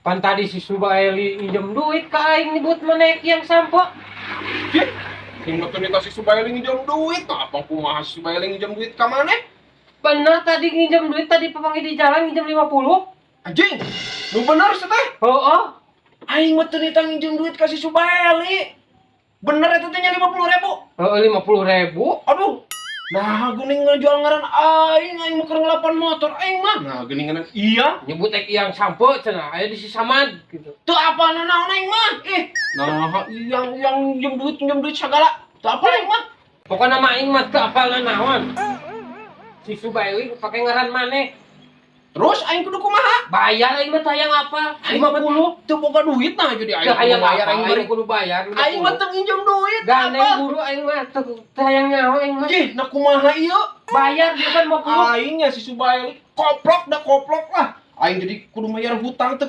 Pan tadi si Subaeli nginjem duit ke aing nyebut maneh yang sampo. Cih, aing mah teu nitah si Subaeli nginjem duit. Nah, apa kumaha si Subaeli nginjem duit ka maneh? Bener, tadi nginjem duit, tadi papanggih di jalan nginjem 50. Anjing, nu bener sih teh. Oh. Aing mah teu nitah nginjem duit ka si Subaeli. Bener eta teh nya 50 ribu? Oh, 50 ribu. Aduh. Nah, geuning ngejual ngaran aing, aing mah keur ngelapan motor aing mah. Nah, geuning ngaran iya. Nyebut ek yang sampo cenah, aya di si Samad gitu. Teu apa naon aing mah. Ih, nah yang nginjem duit segala. Teu apa aing mah. Pokoknya mah aing mah teu apal naon. Si Subaeli pakai ngaran maneh. Terus aing kudu kumaha? Bayar, aing mah teu hayang apa? Aing mah 50. teu boga duit, nah jadi aing Teu hayang kudu bayar apa? aing bari. Aing kudu bayar 50. Aing mah teu nginjem duit. Gandeng apa? guru aing mah teu teu hayang nyaho aing mah. Ih, nah kumaha ieu? Bayar dia kan 50. Aing nya si Subaeli koplok dah, koplok lah. Aing jadi kudu bayar hutang teu.